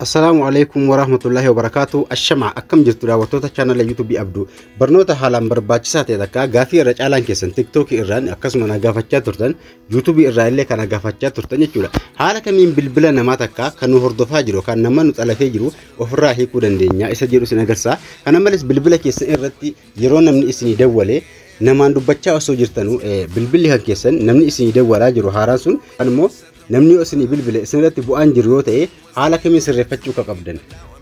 Assalaamu alaikum warahmatullahi wabarakaatu. Ashama, akkam jirtu daawwattoota chaanala YouTubeii Abduu? Barnoota haalaan barbaachisaa ta'e takka gaafii irra caalaan keessan TikTokii irraan akkasuma na gaafachaa turtan, YouTubeii irraa illee kana gaafachaa turtan jechuudha. Haala kamiin bilbila namaa takka kan nu hordofaa jiru kan nama nu xalafee jiru ofirraa hiikuu dandeenya isa jedhu isin agarsiisa. Kana malees bilbila keessan irratti yeroo namni isinii dawwalee namaan dubbachaa osoo jirtanuu bilbilli kan keessan namni isinii dawwalaa jiru haaraan sun kan immoo namni yoo isinii bilbile isinirratti bu'aan jiru yoo ta'e haala kamiin sirreeffachuu akka qabdan,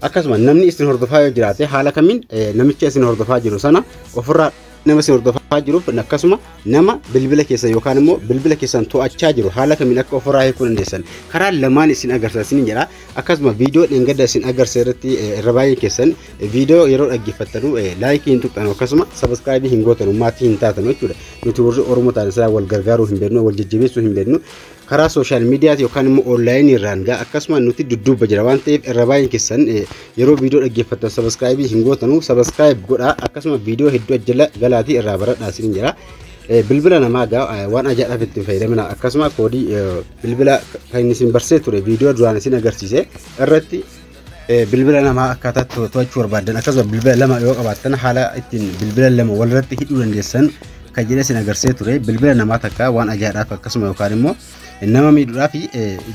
akkasuma namni isin hordofaa yoo jiraate haala kamiin namicha isin hordofaa jiru sana ofirraa, nama isin hordofaa jiruuf akkasuma nama bilbila keessan yookaan immoo bilbila keessan to'achaa jiru haala kamiin akka ofirraa hiikuu dandeessan karaa lamaan isin agarsiisa isin jedha. Akkasuma viidiyoo dheengadda isin agarsiisa irratti irra baay'een keessan viidiyoo yeroo dhaggeeffattanu likeii hin tuqxanu, akkasuma subscribeii hin gootanu, maatii hin taatanu jechuudha. Nuti warri Oromoo ta'an isaa wal gargaaruu hin beeknu, wal jajjabeessuu hin beeknu. Karaa social mediaati yookaan immoo onlineii irraan gaa akkasuma nuti dudduuba jira waan ta'eef irra baay'een keessan yeroo viidiyoo dhaggeeffattan subscribeii hin gootanu. Subscribe godhaa, akkasuma viidiyoo hedduu ajjala galaatii irraa baradhaa isin jedha. Bilbila namaa gaa waan ajaa'ibaa ittiin fayyadamina. Akkasuma koodii bilbila kan isin barsee ture viidiyoo duraan isin agarsiise irratti bilbila namaa akkaataa to'achuu barbaadan, akkasuma bilbila lama yoo qabaattan haala ittiin bilbila lama walirratti hidhuu dandeessan kan jedhe isin agarsiisee ture. Bilbila namaa takka waan ajaa'ibaa akkasuma yookaan immoo nama miidhuudhaaf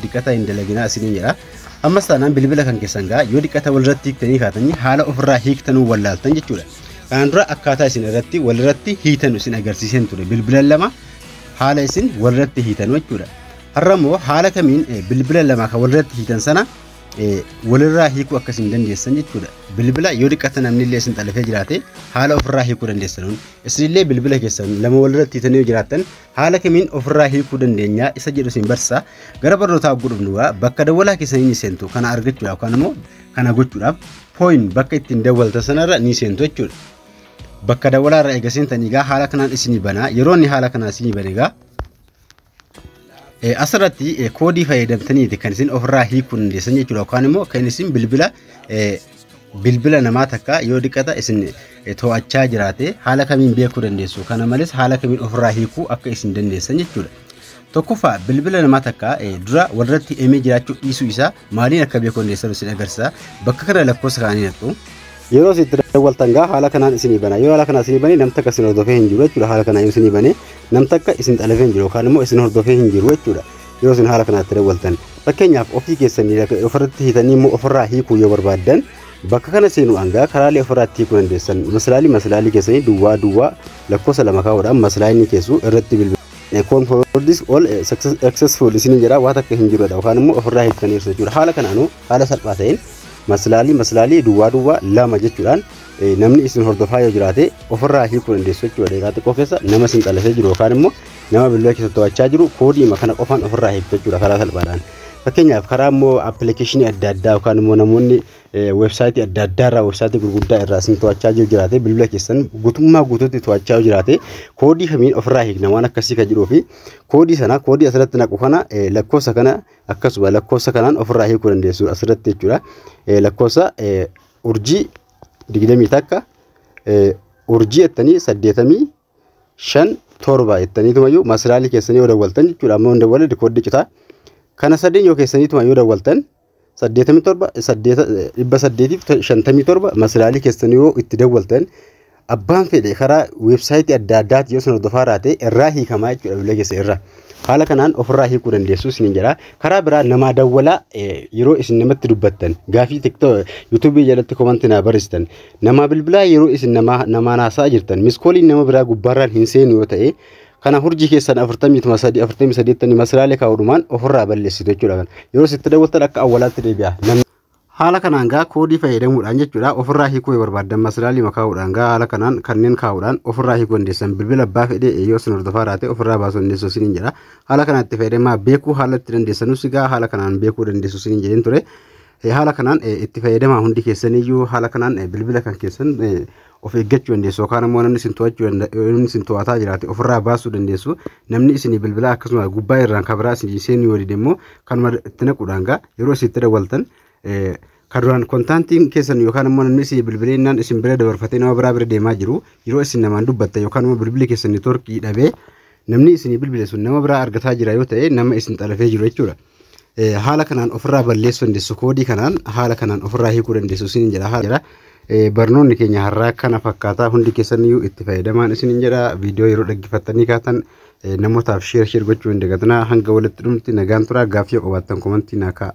diqqata hin dalaginaa isiniin jedha. Ammas taanaan bilbila kan keessan gaa yoo diqqata walirratti hiiktanii kaatanii haala ofirraa hiiktanuu wallaaltan jechuudha. Kanaan dura akkaataa isin irratti walirratti hiitanu isin agarsiiseen ture, bilbila lama haala isin walirratti hiitanu jechuudha. Har'a immoo haala kamiin bilbila lama kan walirratti hiitan sana walirraa hiikuu akka isin dandeessan jechuudha. Bilbila yoo dhiqqata namni illee isin xalafee jiraate haala ofirraa hiikuu dandeessan. Isinillee bilbila keessan lama walirratti hiitanii yoo jiraattan haala kamiin ofirraa hiikuu dandeenya isa jedhu isin barsiisa. Gara barnootaa godhufnu bakka dawwalaa keessanii ni seentu. Kana argachuudhaaf yookaan immoo kana gochuudhaaf phone bakka ittiin dawwaltan sanarra ni seentu jechuudha. Bakka dawwalaa irra eega seentanii egaa haala kanaan isinii banaa. Yeroo inni haala kanaan isinii bane egaa asirratti koodii fayyadamtaniiti kan isin ofirraa hiikuu dandeessan jechuudha, yookaan immoo kan isin bilbila namaa takka yoo dhiqata isin to'achaa jiraate haala kamiin beekuu dandeessu, kana malees haala kamiin ofirraa hiikuu akka isin dandeessan jechuudha. Tokkoffaa, bilbila namaa takka dura walirratti hidhamee jiraachuu dhiisuu isaa maaliin akka beekuu dandeessan isin agarsiisa. Bakka kana lakkoofsa kaanii naqxu. Yeroo isin itti dawwaltan gaa haala kanaan isinii bana. Yoo haala kanaan isinii bane nam takka isin hordofee hin jiru jechuudha. Haala kanaan yoo isinii bane nam takka isin xalafee hin jiru yookaan immoo isin hordofee hin jiru jechuudha. Yeroo isin haala kanaan itti dawwaltan. Fakkeenyaaf, ofii keessanii ofirratti hiitanii immoo ofirraa hiikuu yoo barbaaddan bakka kana seenuudhaan gaa karaalee ofirraa itti hiikuu dandeessan. Maslaalii maslaalii keessanii duwwaa duwwaa lakkoofsa lama kaa'uudhaan maslaalii keessu irratti bilbilu. Call forwarding all successful isin jedha, waa takka hin jirudha yookaan immoo ofirraa hiiktaniirtu jechuudha. Haala kanaanuu haala salphaa ta'een maslaalii maslaalii duwwaa duwwaa lama jechuudhaan namni isin hordofaa yoo jiraate ofirraa hiikuu dandeessu jechuudha. Daqiiqaa xiqqoo keessa nama isin xalafee jiru yookaan immoo nama bilbila keessa to'achaa jiru koodii kana qofaan ofirraa hiiktu jechuudha karaa salphaadhaan. Fakkeenyaaf, karaa immoo applicationii adda addaa yookaan immoo namoonni websiteii adda addaa irraa, websiteii gurguddaa irraa isin to'achaa jiru jiraate, bilbila keessan guutummaa guutuutti to'achaa yoo jiraate koodii kamiin ofirraa hiikna waan akkasii kan jedhuu fi koodii sana, koodii asirratti naqu kana, lakkoofsa kana, akkasuma lakkoofsa kanaan ofirraa hiikuu dandeessu asirratti jechuudha. Lakkoofsa urjii 21 urjii jettanii 85 7 jettaniitumayyuu maslaalii keessanii yoo dawwaltan jechuudha. Amma hin dawwalle, koodii citaa. Kana sadeen yoo keessaniituma yoo dawwaltan 87 857 maslaalii keessanii yoo itti dawwaltan abbaan fedhe karaa websiteii adda addaati yoo isin hordofaa raate irraa hiikamaa jechuudha bilbila keessa irraa. Haala kanaan ofirraa hiikuu dandeessu isiniin jedha. Karaa biraa namaa dawwalaa yeroo isin namatti dubbattan gaafii TikTok YouTubeii jalatti commentii naa barreessitan, namaa bilbilaa yeroo isin namaan haasa'aa jirtan missed calliin nama biraa gubbaarraan hin seenu yoo ta'e kana hurjii keessan 43 48 maslaalee kaa'uudhumaan ofirraa balleessitu jechuudha. Yeroo isitti dawwaltan akka awwalaatti deebi'a. Haala kanaan gaa koodii fayyadamuudhaan jechuudha ofirraa hiikuu yoo barbaaddan maslaalii kaa'uudhaan gaa haala kanaan kanneen kaa'uudhaan ofirraa hiikuu dandeessan, bilbila abbaa fedhee yoo isin hordofaa raate ofirraa baasuu dandeessu isiniin jedha. Haala kanaan itti fayyadamaa, beekuu haala itti dandeessanus gaa haala kanaan beekuu dandeessu isiniin jedheen ture. Haala kanaan itti fayyadamaa hundi keessaniyyuu. Haala kanaan bilbila kan keessan of eeggachuu dandeessu yookaan immoo namni isin to'achuu namni isin to'ataa jiraate ofirraa baasuu dandeessu. Namni isinii bilbilaa akkasuma gubbaa irraan kabiraa isin seenuu yoo dide immoo kanuma itti naquudhaan gaa yeroo isin itti dawwaltan kan duraan contactiin keessan yookaan immoo namni isin bilbileennaan isin bira dabarfatee nama biraa bira deemaa jiru yeroo isin namaan dubbatta yookaan immoo bilbilli keessan networkii dhabee namni isinii bilbile sun nama biraa argataa jira yoo ta'e nama isin xalafee jiru jechuudha. Haala kanaan ofirraa balleessuu dandeessu, koodii kanaan haala kanaan ofirraa hiikuu dandeessu isiniin jedha. Haala barnoonni keenya har'aa kana fakkaataa, hundi keessaniyyuu itti fayyadamaan isiniin jedha. Viidiyoo yeroo dhaggeeffattanii kaatan namootaaf share share gochuu hin dagatinaa. Hanga walitti dhumti nagaan turaa. Gaaffii qabaattan comment naa ka'a.